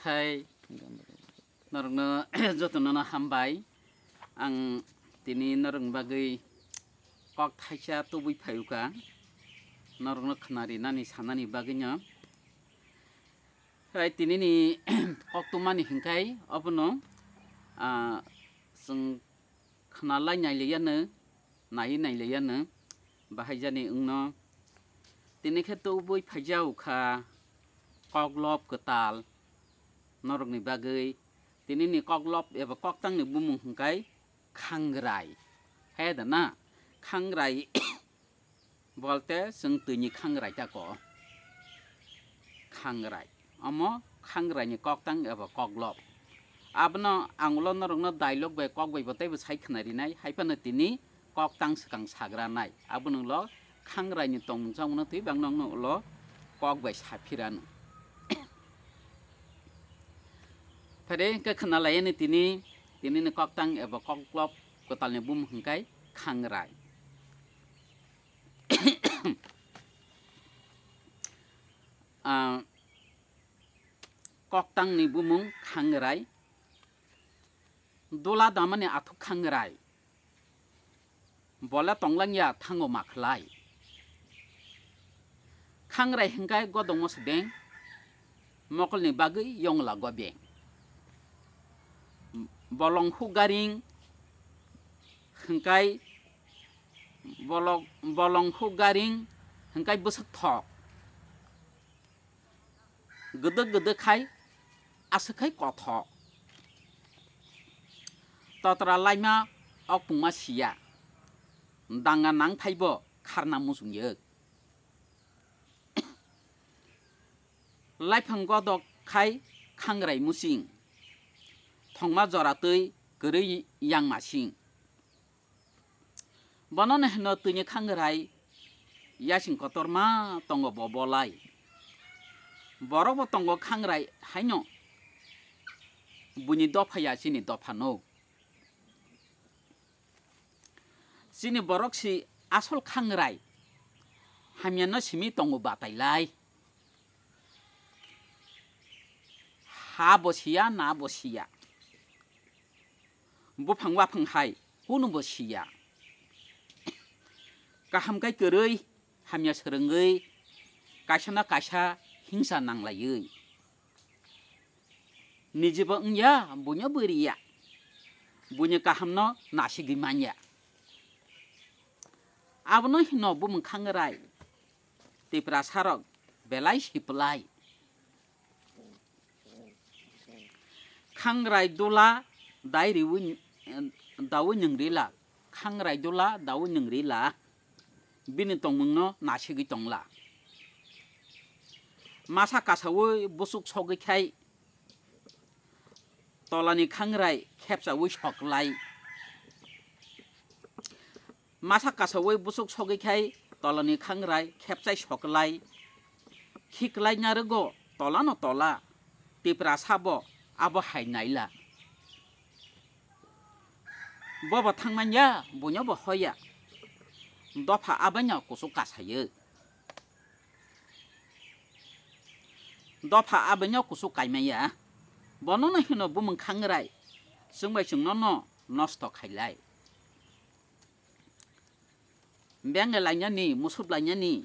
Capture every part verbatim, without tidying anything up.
Hai, norokno jotono no hambai. Ang tini norokni bagwi kok thaisa tubui phaiuka, norokno khwnarinani sanani bagwino. Hai, tinini kok tumani hinkhai obono, ah, chwng khwnalai nailaiano, naiwi nailaiano, bahai jani wngno. Tini khe tubui phaijao kha koklop kwtal norokni bagwi. Tinini koklop eba koktangni bumung hinkhai khangrai. He da na? Khangrai bolte chwng twini khangrai ta ko. Khangrai. Omo khangraini koktang eba koklop. Abono ang ulo norokno dialogue bai kok bai bo teibo sai khwnarinai, hai phano tini koktang swkang sagranai. Abono ulo khangraini tongmung chamungno twi bangno wngno ulo kok bai saphirano. Phare hwnkhe khwnalayani tini, tinini koktang eba koklop kwtalni bumung hwnkhe khangrai. Ah, koktangni bumung khangrai, dula damani athuk khangrai, bola tonglangya thango makhlai. Khangrai hwnkhe godongmo sibeng, mokolni bagwi yongla gobeng. Bolong huk garing hwnkhe bolok-, bolong huk garing hwnkhe bwswk thok. Gwdwk gwdwk khai aswk khai kothok. Totra laima okpungma siya. Danga nangthaibo kharna muchungyuk. Laiphang godok khai khangrai musing. Thongma jora twi kwrwi yangma sing. Bonono hino twini khangrai yasing kotorma tongo bo bolai. Borokbo tongo khangrai haino buini dophaya chini dophano. Chini borok si asol khangrai hamyano simi tongo batailai. Ha bo siya, na bo siya. Buphang waphang hai, kunu bo siya. Kaham kai kwrwi, hamya swrwngwi, kaisa na kaisa hingsa nanglaiwi. Nijibo wngya, buino bwriya. Buini kahamno nasigwi manya. Abono hino bumung khangrai. Tiprasarok belai siplai. Khangrai dula dai riwi, dawi nwngrila. Khangrai dula dawi nwngrila. Bini tongmungno nasigwi tongla. Masa kasawi busuk sogwi khai tolani khangrai khepchawi soklai. Masa kasawi busuk sogwi khai tolani khangrai khepchai soklai. Khiklai narwgo tolano tola. Tiprasa bo abo hai naila. Bobo thangmanya, buino bo hoya. Dopha abaino kuchuk kasayo. Dopha abaino kuchuk kaimaya. Bonono hino bumung khangrai. Chwngbai chwngnono nosto khailai. Benge lainani, musup lainani,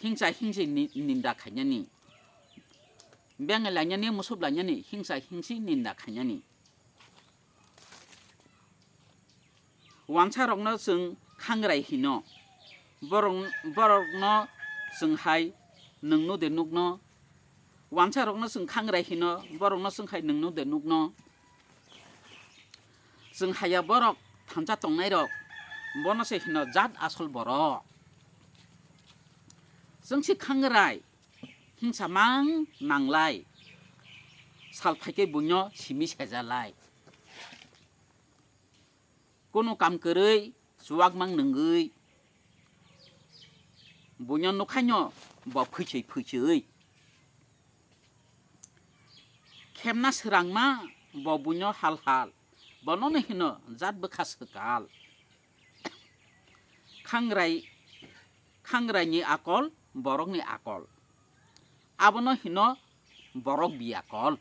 hingsa hingsi ni-, ninda khainani. Benge lainani, musup lainani, hingsa hingsi ninda khainani. Wansarokno chwng khangrai hino. Borok, borokno chwng hai nwngno de nukno. Wansarokno chwng khangrai hino, borokno chwng hai nwngno de nukno. Chwng haya borok thansa tongnairok, bono se hino jat asol borok. Chwng si khangrai, hingsa mang nanglai, sal phaikhe buino simi sejalai. Kunu kam kwrwi, chuwak mang nwngwi, buino nukhaino bo phuichwi phuichwi. Khemna swrangma bo buino hal hal, bonono hino jat bwkha swkal. Khangrai, khangraini akol, borokni akol. Abono hino borok biyakol.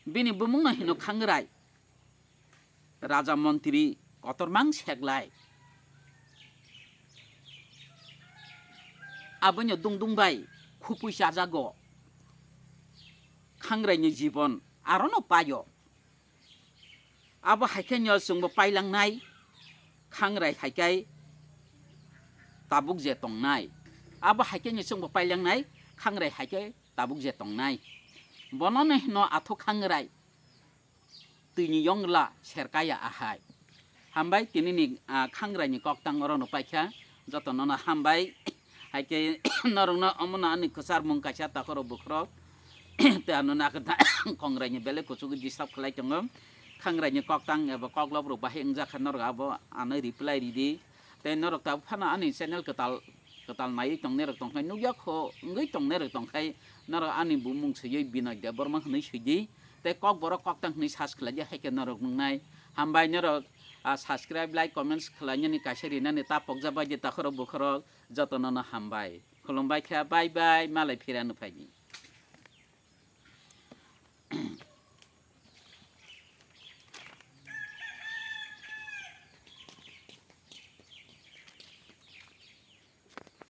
Bini bumung no hino Khangrai. Raja montri kotormang seklai. Abono dungdung bai khupui chajago. Khangrai ni jibon arono paio. Abo haikhe no chwngbo pailangnai, Khangrai haikai tabuk je tongnai. Abo haikhe no chwngbo pailangnai, Khangrai haikai tabuk je tongnai. Bono no hino Athu Khangrai. Twini yongla serkaya ahai. Hambai tinini, ah, Khangrai ni koktang oro no paikha. Joto no no hambai. Haikhe norok no omo no ani kwchar mung kaisa takhoro bukhro. Te ano nakha Khangrai ni belai kuchugo disturb khlai tongo. Khangrai ni koktang eba koklop rok bahai wngjakha norok abo ano reply ridi. Tei norok tabuk phano ani channel kwtal, kwtal naiwi tongnairok tongkhai, nukya kho wngwi tongnairok tongkhai, norok ani bumung swiwi Binoy Debbarma hwnwi swidi. Tei kokborok koktang hwnwi search khlaidi, haikhe norok nuknai. Hambai norok, ah, subscribe, like, comments khlainani kaisa rinani ta pokjak bai di takhorok bukhorok jotono no hambai. Khulumbai kha, bye bye, malai phirano phaidi.